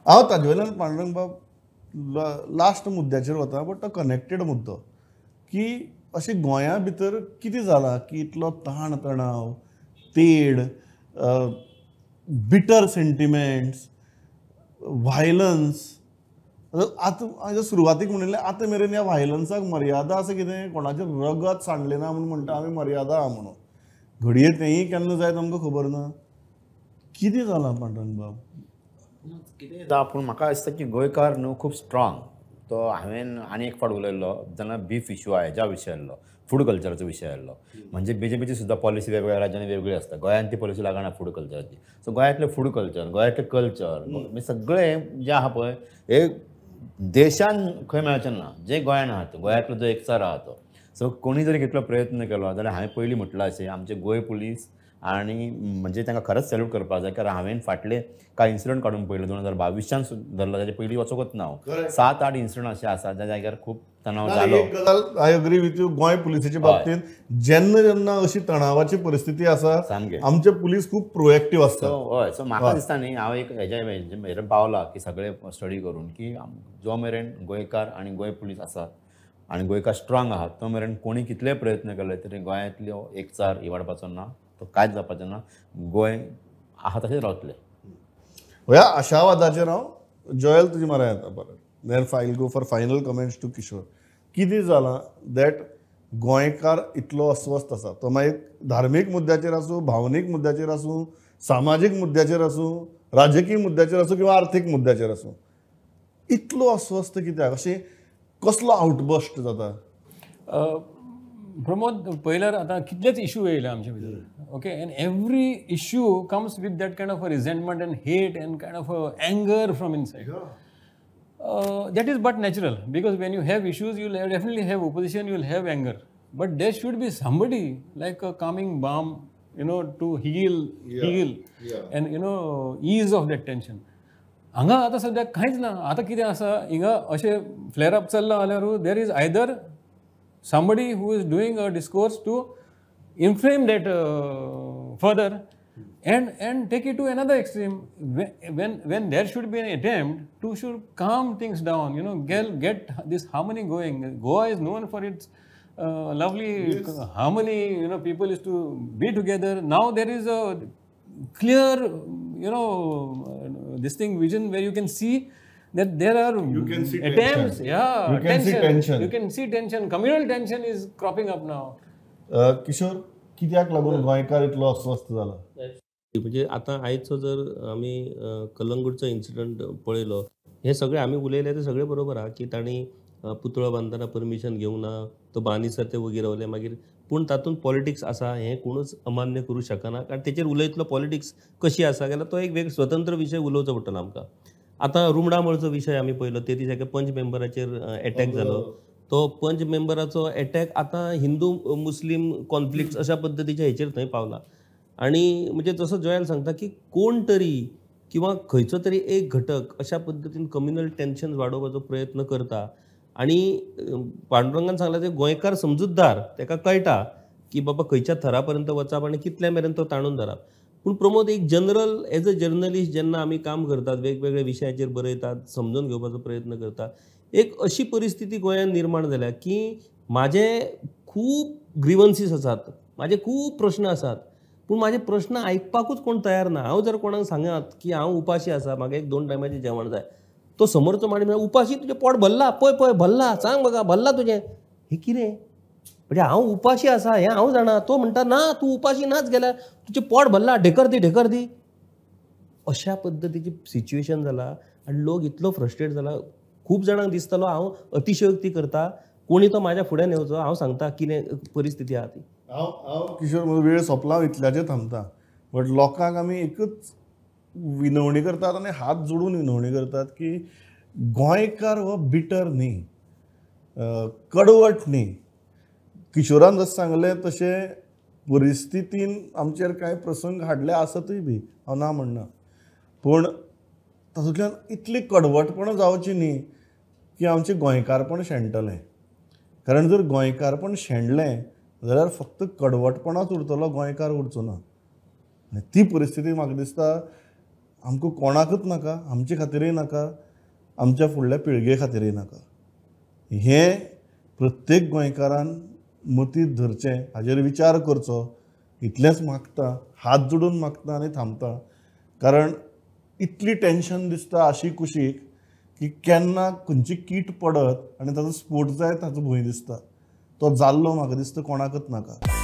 हांव ताजे वयल्यान पांडुरंग बाब लास्ट मुद्द्याचेर वता, बट तो कनेक्टेड मुद्दो की अशें गोंया भितर कितें जालां की इतलो ताण तणाव, तेड, बिटर सेंटिमेंट्स, व्हायलन्स. आतां हांवें सुरवातीक म्हणिल्लें आतां मेरेन ह्या व्हायलन्साक मर्यादा आसा कितें, कोणाचें रगत सांडलें ना म्हूण म्हणटा आमी मर्यादा आहा म्हणून, घडये तेंय केन्ना जायत आमकां खबर ना. कितें जालां पांडुरंग बाब? कितें जाता पूण म्हाका दिसता की गोंयकार न्हू खूब स्ट्रांग. तो हांवें आनी एक फावट उलयल्लो जेन्ना बीफ इशू हेज्या विशय आयल्लो, फूड कल्चराचो विशय आयल्लो. म्हणजे बीजेपीची सुद्दां पॉलिसी वेगवेगळ्या राज्यांनी वेगळी आसता, गोंयांत ती पॉलिसी लागना फूड कल्चराची. सो गोंयांतलें फूड कल्चर, गोंयांतलें कल्चर म्हणजे सगळें जें आहा पळय हे देशान खंय मेळचें ना जें गोंयान आहा तो, गोंयांतलो जो एकचार आहा तो. सो कोणी जरी कितलो प्रयत्न केलो जाल्यार हांवें पयलीं म्हटलां अशें आमचे गोंय पुलीस आनी म्हणजे तांकां खरेंच सॅल्यूट करपाक जाय, कारण हांवें फाटले कांय इन्सिडंट काडून पळयले 2022 धरला ताजे पयलीं वचोकच ना हांव. 7-8 इन्सिडंट अशे आसा ज्या जाग्यार खूब तणाव जालो. एक गजाल I agree with you, Goa पुलिसेच्या बाबतींत जेन्ना जेन्ना अशी तणावाची परिस्थिती आसा सामकें आमचे पुलीस खूब प्रोएक्टीव आसता. हय, सो म्हाका दिसता न्ही हांव एक हेज्या मेरेन पावला की सगळे स्टडी करून की जो मेरेन गोंयकार आनी गोंय पुलीस आसात आनी गोंयकार स्ट्रांग आहात तो मेरेन कोणी कितले प्रयत्न केले तरी गोंयांतल्यो एकचार इबाडपाचो ना, तो कांयच जावपाचें ना. गोंय आहा तशेंच रावतलें ह्या आशावादाचेर. हांव जोयल तुजी मरा येता परत, then I'll go for final comments to Kishore. कितें जालां that गोंयकार इतलो अस्वस्थ आसा, तो मागीर धार्मीक मुद्द्याचेर आसूं, भावनीक मुद्द्याचेर आसूं, सामाजीक मुद्द्याचेर आसूं, राजकीय मुद्द्याचेर आसूं किंवा आर्थीक मुद्द्याचेर आसूं, इतलो अस्वस्थ कित्याक? अशें कसलो आउटबस्ट जाता? प्रमोद, पयल्यार आतां कितलेच इशू येयले आमचे भितर, okay, and every issue comes with that kind of a resentment and hate and kind of a anger from inside. That is but natural, because when you have issues you will definitely have opposition, you will have anger, but there should be somebody like a calming balm, you know, to heal and you know ease of that tension. हांगा आतां सद्याक कांयच ना. आतां कितें आसा हिंगा अशें फ्लॅर अप चल्लां जाल्यार there is either somebody who is doing a discourse to inflame that further and take it to another extreme, when there should be an attempt to should calm things down, you know, get this harmony going. Goa is known for its lovely harmony, you know, people used to be together. Now there is a clear, you know, this thing vision where you can see that there are you can see attempts, tension. Yeah, you can see tension. You can see tension, communal tension is cropping up now. Kishore, कित्याक लागून गोंयकार इतलो अस्वस्थ जाला? म्हणजे आतां आयचो जर आमी कलंगूटचो इन्सिडंट पळयलो, हे सगळे आमी उलयले ते सगळे बरोबर आहा की तांणी पुतळो बांदतना परमिशन घेवंक ना, तो बानिसर ते वगी रावले मागीर, पूण तातूंत पॉलिटिक्स आसा हें कोणूच अमान्य करूं शकना, कारण तेचेर उलयतलो पॉलिटिक्स कशी आसा जाल्यार तो एक वेग स्वतंत्र विशय उलोवचो पडटलो आमकां. आतां रुमडामळचो विशय आमी पळयलो, ते दीस एका पंच मेंबराचेर एटॅक जालो, तो पंच मेंबराचो एटॅक आतां हिंदू मुस्लीम कॉन्फ्लिक्ट अशा पद्दतीच्या हेचेर थंय पावला. आनी म्हणजे जसो जोयल सांगता की कोण तरी किंवा खंयचो तरी एक घटक अशा पद्दतीन कम्युनल टेन्शन वाडोवपाचो प्रयत्न करता. आनी पांडुरंगान सांगलां ते गोंयकार समजूतदार, ताका कळटा की बाबा खंयच्या थरा पर्यंत वचप आनी कितल्या मेरेन तो ताणून धरप. पूण प्रमोद, एक जनरल एज अ जर्नलिस्ट जेन्ना आमी काम करतात, वेगवेगळे विशयाचेर बरयतात, समजून घेवपाचो प्रयत्न करतात, एक अशी परिस्थिती गोंयांत निर्माण जाल्या की म्हाजे खूब ग्रिवन्सीस आसात, म्हाजे खूब प्रश्न आसात, पूण म्हाजे प्रश्न आयकपाकूच कोण तयार ना. हांव जर कोणाक सांगात की हांव उपाशी आसा, म्हाका एक 2 टायमाचें जेवण जाय, तो समोरचो माणीस म्हणटा उपाशी तुजें पोट भरला, पळय पळय भरला, सांग म्हाका भरला तुजें, हें कितें? म्हणजे हांव उपाशी आसा हें हांव जाणा, तो म्हणटा ना तूं उपाशी नाच गेल्यार तुजें पोट भरला, ढेकर दी ढेकर दी. अशा पद्दतीची सिच्युएशन जाला आनी लोक इतलो फ्रस्ट्रेट जाला. खूब जाणांक दिसतलो हांव अतिशयोक्ती करता, कोणी तो म्हाज्या फुड्यान येवचो, हांव सांगता कितें परिस्थिती आहा ती. हांव हांव किशोर म्हजो वेळ सोंपला, हांव इतल्याचेर थांबता, बट लोकांक आमी एकच विनवणी करतात आनी हात जोडून विनवणी करतात की गोंयकार हो बिटर न्ही, कडवट न्ही. किशोरान जशें सांगलें तशें परिस्थितीन आमचेर कांय प्रसंग हाडले आसतूय बी, हांव ना म्हणना, पूण तातूंतल्यान इतली कडवटपणां जावची न्ही की आमचें गोंयकारपण शेणटलें. कारण जर गोंयकारपण शेणलें जाल्यार फक्त कडवटपणाच उरतलो, गोंयकार उरचो ना. आनी ती परिस्थिती म्हाका दिसता आमकां कोणाकूच नाका, आमचे खातीरय नाका, आमच्या फुडल्या पिळगे खातीरय नाका. हें प्रत्येक गोंयकारान मतींत धरचें, हाजेर विचार करचो, इतलेंच मागता, हात जोडून मागता आनी थांबता. कारण इतली टेंशन दिसता आशी कुशीक की केन्ना खंयची कीट पडत आनी ताचो स्फोट जायत ताचो भंय दिसता. तो जाल्लो म्हाका दिसता कोणाकच नाका.